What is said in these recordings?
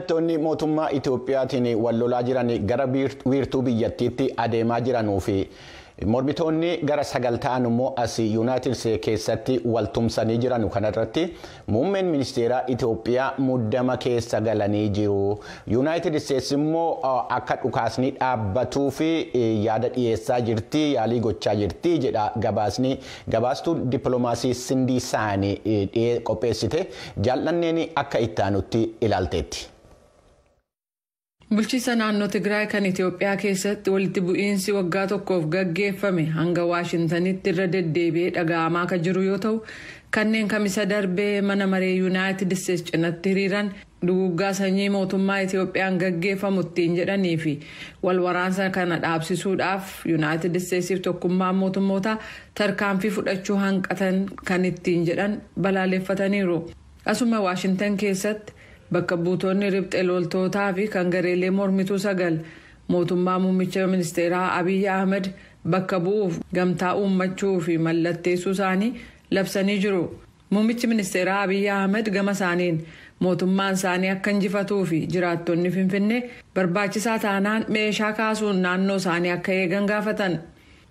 Hidhattoonni mootummaa Itiyoophiyaatiin wal lolaa jiran gara wiirtuu biyyattiitti adeemaa jiranuu fi mormitoonni gara 9 ta'an immoo as Yuunaayitid Isteetsi keessatti waltumsanii jiran kanarratti muummeen ministeeraa Itiyoophiyaa muddama keessa galanii jiru. Yuunaayitid Isteetsi immoo akka dhukaasni dhaabbatuu fi yaada dhiyeessaa jirti, yaalii gochaa jirti jedha gabaasni gabaastuun dippiloomaasii Sindii Saanii qopheessite jaallanneen akka itti ilaalteetti. Bulchiisa naannoo Tigraay kan Itiyoophiyaa keessatti walitti bu'iinsi waggaa tokkoof gaggeeffame hanga Waashintanitti irra deddeebi'ee dhaga'amaa kan jiru yoo ta'u, kanneen kamisa darbee mana maree Yuunaayitid Isteetsi cinatti hiriiran duguuggaa sanyii mootummaa Itiyoophiyaan gaggeeffamu ittiin jedhanii fi wal waraansa kana dhaabsisuudhaaf Yuunaayitid Isteetsiif tokkummaa mootummoota tarkaanfii fudhachuu hanqatan kan ittiin jedhan balaaleffataniiru. Asuma Waashintan keessatti bakka buutonni riphxee loltootaa fi kan gareelee mormituu 9 mootummaa muummicha ministeeraa Abiy Ahmed bakka bu'uuf gamtaa uummachuu fi mallatteessuu isaanii labsanii jiru. Muummichi ministeeraa Abiy Ahmed gama isaaniin mootummaan isaanii akka injifatuu fi jiraattonni Finfinnee barbaachisaa taanaan meeshaa kaasuun naannoo isaanii akka eegan gaafatan.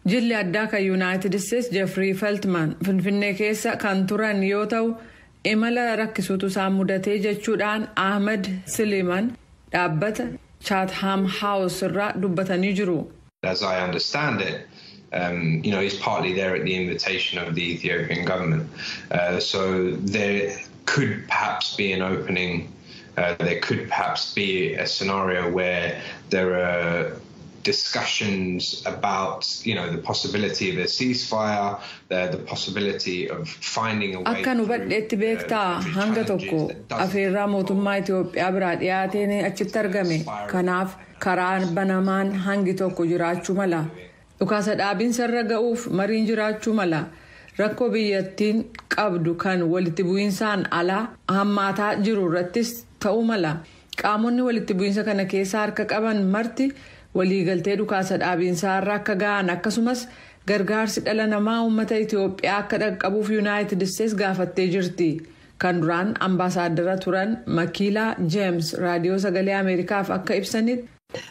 Jilli addaa kan Yuunaayitid Isteetsi Jeffrey Feltman Finfinnee keessa kan turan yoo ta'u, imala rakkisuutu isaan mudatee jechuudhaan Ahmed Siliman dhaabbata Chatham House irraa dubbatanii jiru. As I understand it, he's partly there at the invitation of the Ethiopian government. So there could perhaps be an opening. There could perhaps be a scenario where there are discussions about, the possibility of a ceasefire, the possibility of finding a way. Akkan hubadheetti beektaa, hanga tokko afeerraa mootummaa Itiyoophiyaa biraa dhiyaateen achitti argame. Kanaaf karaan banamaan hangi tokko jiraachuu mala. Dhukaasa dhaabiinsa irra ga'uuf mariin jiraachuu mala. Rakkoo biyyattiin qabdu kan walitti bu'iinsaan alaa hammaataa jiru irrattis ta'uu mala. Qaamonni walitti bu'iinsa kana keessa harka qaban marti waliigaltee dhukaasa dhaabiinsaa irra akka ga'an, akkasumas gargaarsi dhala namaa uummata Itiyoophiyaa akka dhaqqabuuf Yuunaayitid Isteetsi gaafattee jirti. Kan duraan ambaasaaddara turan Makiilaa Jeems Raadiyoo Sagalee Ameerikaaf akka ibsanitti.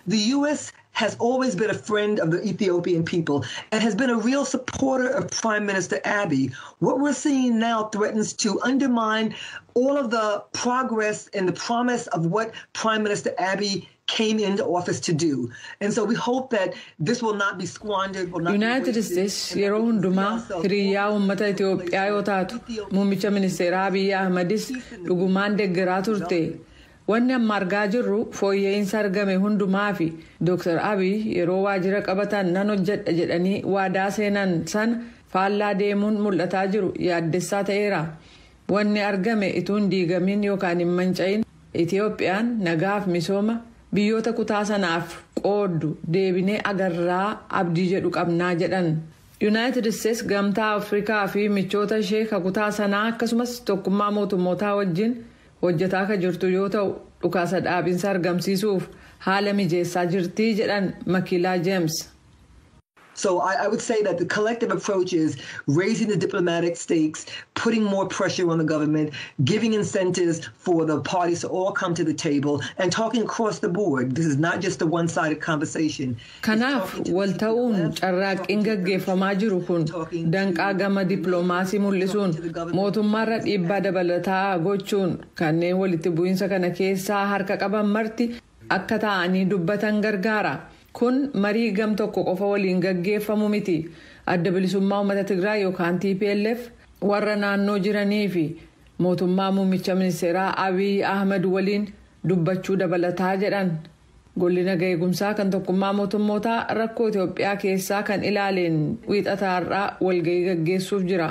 The U.S. has always been a friend of the Ethiopian people and has been a real supporter of Prime Minister Abiy. What we're seeing now threatens to undermine all of the progress and the promise of what Prime Minister Abiy came into office to do. And so we hope that this will not be squandered. Will not Yuunaayitid Isteetsi yeroo hundumaa hiriyyaa uummata Itiyoophiyaa yoo taatu, muummicha ministeeraa Abiyyi Ahmadis dhugumaan deeggaraa turte. Wanni amma argaa jirru fooyya'insa argame hundumaa fi Dr. Abiy yeroo waajjira qabatan nan hojjedha jedhanii waadaa seenan sana faallaa deemuun mul'ataa jiru yaaddessaa ta'eera. Wanni argame utuu hin diigamin yookaan hin manca'in Itiyoophiyaan nagaaf misooma biyyoota kutaa sanaaf qooddu deebinee agarraa abdii jedhu qabnaa jedhan. Yuunaayitid Isteetsi Gamtaa Afrikaa fi michoota ishee kutaa sanaa akkasumas tokkummaa mootummootaa wajjin hojjetaa kan jirtu yoo ta'u, dhukaasa dhaabinsa argamsiisuuf haala mijeessaa jirtii jedhan Makiilaa Jeems. So I would say that the collective approach is raising the diplomatic stakes, putting more pressure on the government, giving incentives for the parties to all come to the table, and talking across the board. This is not just a one-sided conversation. Kanaaf wal ta'uun carraaqqiin gaggeeffamaa jiru kun danqaa gama dippiloomaasii mul'isuun, mootummaarra dhiibbaa dabalataa gochuun, kanneen walitti bu'iinsa kana keessaa harka qaban marti akka ta'anii dubbatan gargaara. Kun marii gam tokko qofa waliin gaggeeffamu miti. Adda Bilisummaa Uummata Tigraay yookaan TPLF, warra naannoo jiranii fi mootummaa muummicha ministeeraa Abiy Ahmed waliin dubbachuu dabalataa jedhan. Golli naga eegumsaa kan tokkummaa mootummootaa rakkoo Itoophiyaa keessaa kan ilaaleen wiixataarraa walgahii gaggeessuuf jira.